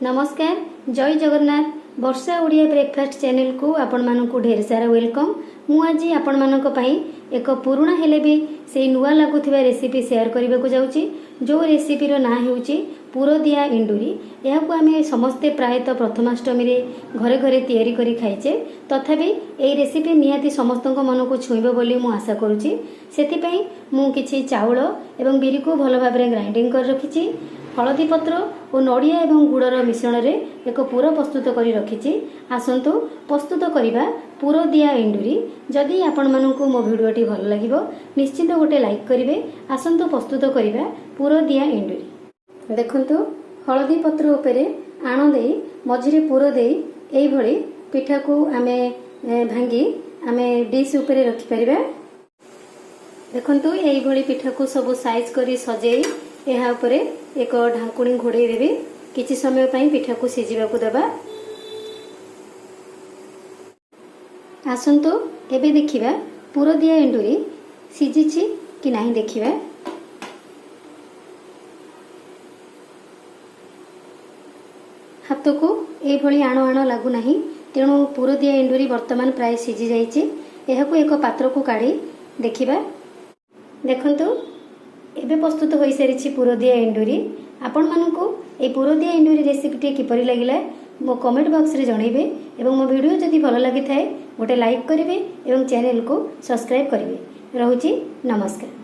ନମସ୍କାର, ଜୟ ଜଗନ୍ନାଥ। ବର୍ଷା ଓଡ଼ିଆ ବ୍ରେକଫାଷ୍ଟ ଚ୍ୟାନେଲକୁ ଆପଣମାନଙ୍କୁ ଢେର ସାରା welcome. ମୁଁ ଆଜି ଆପଣମାନଙ୍କ ପାଇଁ ଏକ ପୁରୁଣା ହେଲେ ବି ସେଇ ନୂଆ ଲାଗୁଥିବା ରେସିପି ସେୟାର କରିବାକୁ ଯାଉଛି, ଯେଉଁ ରେସିପିର ନାଁ ହେଉଛି ପୁରଦିଆ ଏଣ୍ଡୁରି। ଏହାକୁ ଆମେ ସମସ୍ତେ ପ୍ରାୟତଃ ପ୍ରଥମାଷ୍ଟମୀରେ ଘରେ ଘରେ ତିଆରି କରି ଖାଇଛେ। ତଥାପି ଏହି ରେସିପି ନିହାତି ସମସ୍ତଙ୍କ ମନକୁ ଛୁଇଁବ ବୋଲି ମୁଁ ଆଶା କରୁଛି। ସେଥିପାଇଁ ମୁଁ କିଛି ଚାଉଳ ଏବଂ ବିରିକୁ ଭଲ ଭାବରେ ଗ୍ରାଇଣ୍ଡିଙ୍ଗ କରି ରଖିଛି। ହଳଦୀ ପତ୍ର ଓ ନଡ଼ିଆ ଏବଂ ଗୁଡ଼ର ମିଶ୍ରଣରେ ଏକ ପୁର ପ୍ରସ୍ତୁତ କରି ରଖିଛି। ଆସନ୍ତୁ ପ୍ରସ୍ତୁତ କରିବା ପୁରଦିଆ ଏଣ୍ଡୁରି। ଯଦି ଆପଣମାନଙ୍କୁ ମୋ ଭିଡ଼ିଓଟି ଭଲ ଲାଗିବ, ନିଶ୍ଚିତ ଗୋଟେ ଲାଇକ୍ କରିବେ। ଆସନ୍ତୁ ପ୍ରସ୍ତୁତ କରିବା ପୁରଦିଆ ଏଣ୍ଡୁରି। ଦେଖନ୍ତୁ, ହଳଦୀ ପତ୍ର ଉପରେ ଆଣ ଦେଇ, ମଝିରେ ପୁର ଦେଇ ଏଇଭଳି ପିଠାକୁ ଆମେ ଭାଙ୍ଗି ଆମେ ଡିସ୍ ଉପରେ ରଖିପାରିବା। ଦେଖନ୍ତୁ, ଏଇଭଳି ପିଠାକୁ ସବୁ ସାଇଜ୍ କରି ସଜେଇ ଏହା ଉପରେ ଏକ ଢାଙ୍କୁଣୀ ଘୋଡ଼େଇ ଦେବି। କିଛି ସମୟ ପାଇଁ ପିଠାକୁ ସିଝିବାକୁ ଦେବା। ଆସନ୍ତୁ ଏବେ ଦେଖିବା, ପୁରଦିଆ ଏଣ୍ଡୁରି ସିଝିଛି କି ନାହିଁ ଦେଖିବା। ହାତକୁ ଏଇଭଳି ଆଣ ଆଣ ଲାଗୁନାହିଁ, ତେଣୁ ପୁରଦିଆ ଏଣ୍ଡୁରି ବର୍ତ୍ତମାନ ପ୍ରାୟ ସିଝି ଯାଇଛି। ଏହାକୁ ଏକ ପାତ୍ରକୁ କାଢ଼ି ଦେଖିବା। ଦେଖନ୍ତୁ, ଏବେ ପ୍ରସ୍ତୁତ ହୋଇସାରିଛି ପୁରଦିଆ ଏଣ୍ଡୁରି। ଆପଣମାନଙ୍କୁ ଏହି ପୁରଦିଆ ଏଣ୍ଡୁରି ରେସିପିଟି କିପରି ଲାଗିଲା, ମୋ କମେଣ୍ଟ ବକ୍ସରେ ଜଣାଇବେ ଏବଂ ମୋ ଭିଡ଼ିଓ ଯଦି ଭଲ ଲାଗିଥାଏ, ଗୋଟେ ଲାଇକ୍ କରିବେ ଏବଂ ଚ୍ୟାନେଲକୁ ସବସ୍କ୍ରାଇବ୍ କରିବେ। ରହୁଛି, ନମସ୍କାର।